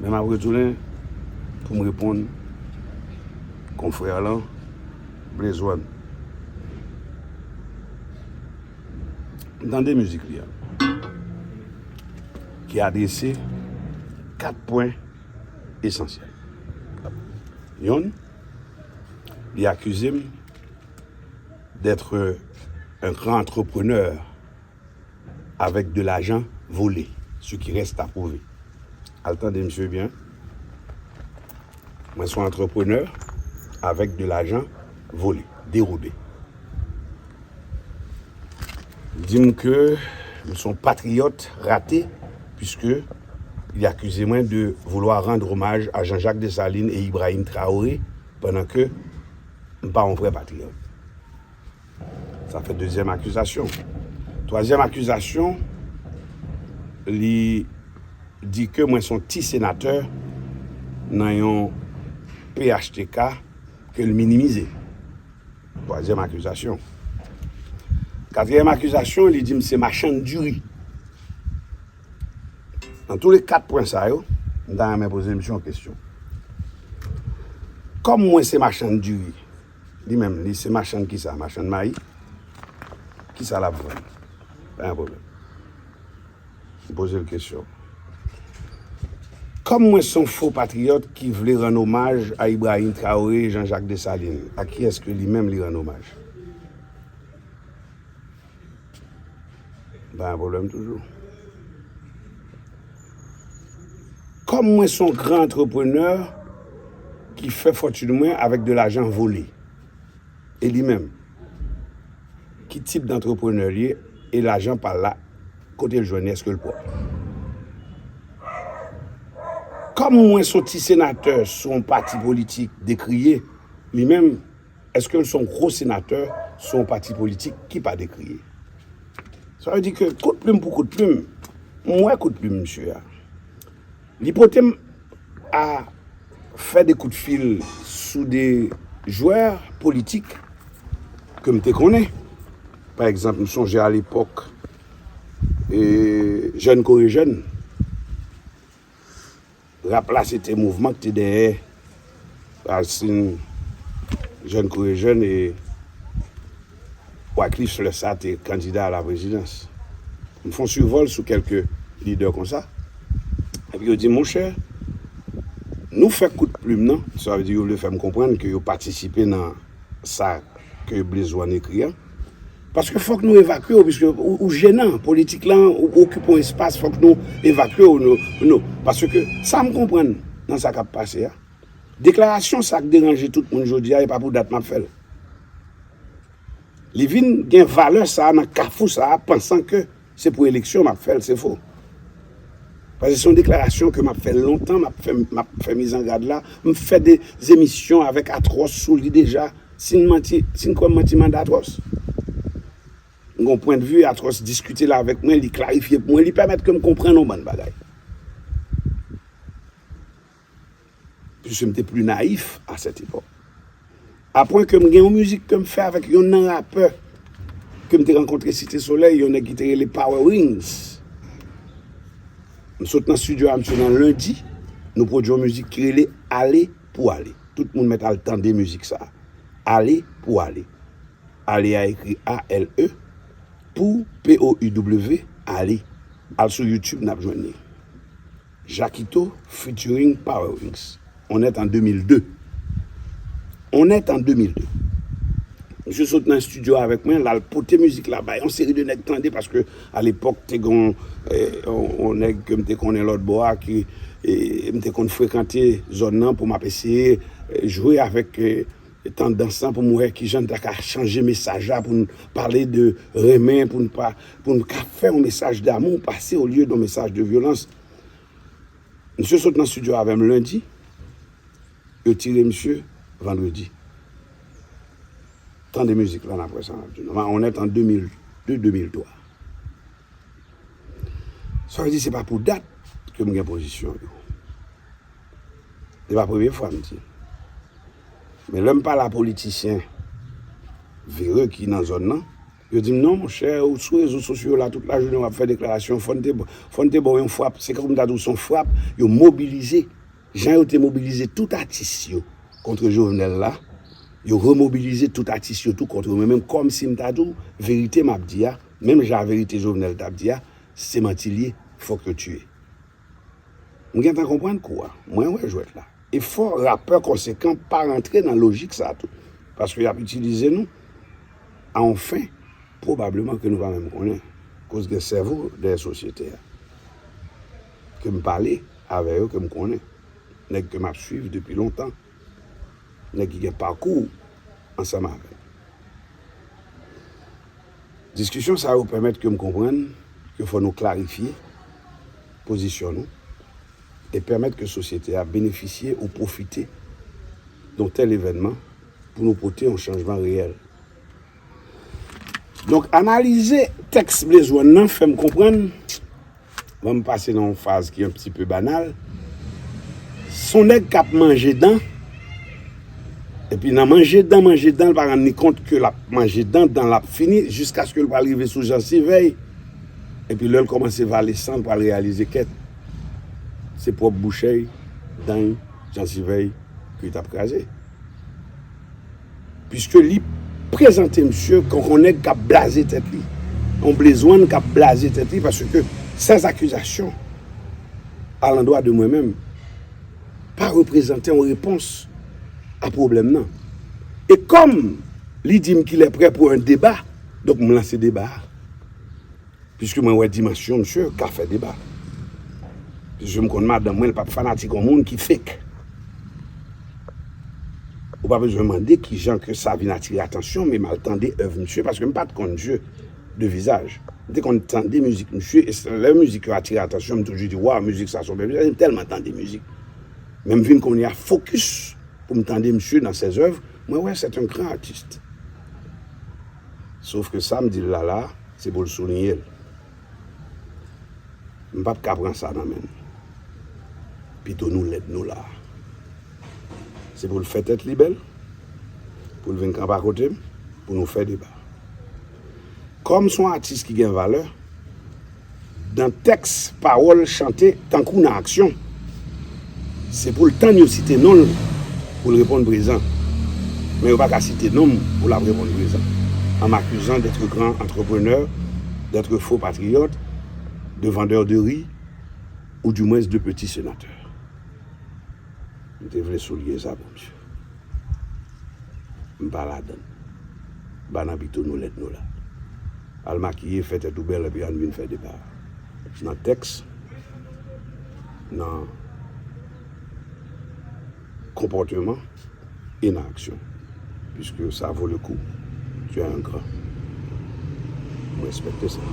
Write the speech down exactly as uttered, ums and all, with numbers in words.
Men m ap retounen pou m reponn konfrè lan, Blaze One. M tande mizik li a, ki adrese kat pwen esansyèl. Yonn, li akize m d'être un grand entrepreneur avec de l'argent volé, ce qui reste à prouver. Al tande misye byen. Mwen se yon antreprenè avec de l'argent volé, dérobé. Li di m ke m se yon patriyòt rate, puisque li akize mwen de vouloir rendre hommage à Jean-Jacques Dessalines et Ibrahim Traoré, pandan ke m pa yon vrè patriyòt. Sa fè dezyèm akizasyon. Twazyèm akizasyon, li di ke mwen se yon ti senatè nan yon P H T K ke l minimize. Twazyèm akizasyon. Katriyèm akizasyon, li di m se machann diri. Nan tou le kat pwen sa yo, m ta renmen poze misye yon kesyon. Kòm mwen se machann diri, li menm, li se machann kisa? Machann mayi? Kisa l ap vann? Pa gen pwoblèm. M poze l kesyon. Kòm mwen se yon fo patriyòt ki vle rann omaj a Ibrahim Traoré, Jean-Jacques Dessalines, a kiyès ke li menm li rann omaj? M pa gen pwoblèm toujou. Kòm mwen se yon gran antreprenè ki fè fòtin mwen avèk de lajan vole, e li menm, ki tip d'antreprenè l ye, e lajan pa l la, kote l jwenn li, èske l pwòp? Kòm mwen se yon ti senatè sou yon pati politik dekriye, li menm, èske l se yon gwo senatè sou yon pati politik ki pa dekriye? Sa vle di ke kout plim pou kout plim, m wè kout plim misye a. Li pote m a fè de kout fil sou de jwè politik ke m te konnen. Pa egzanp, m sonje alepòk, e, Jèn Kore Jèn, rap la se te mouvman ki te dèyè rasin Jèn Kore Jèn e Wyclef lè sa te kandida a la prezidans. M fè yon sivòl sou kèlke lidè konsa. Epi yo di, monchè, nou fè kout plim nan, sa vle di yo vle fè m konprann ke yo patisipe nan sa ke Blaze One ekri an. Paske fòk nou evakye w, piske ou, ou jenan, politik lan, ou okipe yon espas, fòk nou evakye w, nou, nou. Paske sa m konprann nan sa k ap pase a, deklarasyon sa k deranje tout moun jodi a, e pa pou dat m ap fè l. Li vin gen valè sa a nan kafou sa a, pansan ke se pou eleksyon m ap fè l, se fo. Paske se yon deklarasyon ke m ap fè lontan, m ap fè, m ap fè mizangad la, m fè de emisyon avèk Atwòs sou li deja, si n manti, si n kwè m manti, mande Atwòs. M gen yon pwennvi, Atwòs diskite l avèk mwen, li klarifye pou mwen, li pèmèt ke m konprann yon bann bagay. Puisque m te pli nayif a sèt epòk. Apre ke m gen yon mizik ke m fè avèk yonn nan rapè ke m te rankontre Site Solèy, yon nèg ki te rele Power Wings. M sot nan estidyo a misye nan lendi, nou pwodui yon mizik ki rele Ale pou Ale. Tout moun mèt al tande mizik sa a. Ale pou Ale. Ale a ekri A L E, pou, P O U W, Ale. Al sou YouTube, n ap jwenn li. Jakito featuring Power Wings. On est en deux mille deux. On est en deux mille deux. Misye sot nan estidyo avèk mwen, l al pote mizik la bay yon seri de nèg tande, paske alepòk te gen yon, eh, yon, yon nèg ke m te konnen lòtbò a, ki, eh, m te konn frekante zòn nan pou m ap eseye, eh, jwe avèk, eh, tandans lan pou m wè kijan n ta ka chanje mesaj la, pou n pale de renmen, pou n pa, pou n ka fè yon mesaj damou pase olye de yon mesaj de vyolans. Misye sot nan estidyo avè m lendi, yo tire misye vandredi. Tande mizik la, n ap wè sa n ap di nou. On est en deux mille deux, deux mille trois. Sa vle di se pa pou dat ke m gen pozisyon yo. Se pa premye fwa m di. Men lè m pale a politisyen vere ki nan zòn nan, Yo di m, "Non, monchè, ou sou rezo sosyo la tout lajounen w ap fè deklarasyon, fò n te, fò n te ba w yon frap." Se kòm m ta di w se yon frap, yo mobilize. Jan yo te mobilize tout atis yo kont Jovenel la, yo remobilize tout atis yo tou kont mwen menm, kòmsi m ta di w, verite m ap di a, menm jan verite Jovenel t ap di a, se manti l ye, fòk yo tiye. M gentan konprann kou a, mwen wè jwèt la. E fò rapè konsekan pa rantre nan lojik sa tou, paske y ap itilize nou a yon fen pwobableman ke nou pa menm konnen, koz gen sèvo dèyè sosyete a, ke m pale avè yo, ke m konnen, nèg ke m ap swiv depi lontan, nèg ki gen pakou ansanm avè m. Diskisyon sa yo pèmèt ke m konprann ke fò nou klarifye pozisyon nou e pèmèt ke sosyete a benefisye ou pwofite de yon tèl evènman pou nou pote yon chanjman reyèl. Donk, analize tèks Blaze One nan fè m konprann, ban m pase nan yon faz ki yon ti pe banal, se yon nèg k ap manje dan, epi nan manje dan, manje dan, l pa rann li kont ke l ap manje dan, dan l ap fini, jiskaske l pral rive sou jansivèy, epi lè l kòmanse vale san, l pral reyalize kèt, se pwòp bouchèy, dan'y, jansivèy ke l t ap kraze. Piske li prezante misye kon, kon nèg k ap blaze tèt li. Yon Blaze One k ap blaze tèt li, paske sèz akizasyon alandwa de mwen menm pa reprezante yon repons a pwoblèm nan. E kòm li di m ke li prè pou yon deba, donk m lanse deba a. Piske mwen wè dimansyon misye ka fè deba. Piske m konn madanm mwen, li p ap fanatik yon moun ki fake. Ou pa bezwen mande kijan ke sa vin atire atansyon m, e m al tande èv misye, paske m pa t konn misye de vizaj. M te konn tande mizik misye, e lè mizik yo atire atansyon, m toujou di, "Waw, mizik sa se yon bèl mizik." M tèlman tande mizik. Men m vin kounye a fokis pou m tande misye nan ses œuvres, mwen wè c'est un grand artiste. Sof ke sa m di l la la, se pou l souliye l. M p ap ka pran sa nan men l. Pito nou lèd nou la. Se pou l fè tèt li bèl, pou l vin kanpe akote m, pou nou fè deba. Kòm se yon atis ki gen valè, nan tèks, pawòl, chante, tankou nan aksyon, se pou l tann yo site non l pou l reponn prezan. Men yo pa ka site non m pou l ap reponn prezan, en m'accusant d'être grand entrepreneur, d'être faux patriote, de vendeur de riz, ou du moins de petit sénateur. M te vle souliye sa pou misye. M pa ladan l. Ba nan pito nou lèd nou la. Al makiye, fè tèt ou bèl, epi ann vin fè deba. Nan tèks, nan konpòteman e nan aksyon. Puisque ça vaut le coup, tu es un grand. M respekte sa.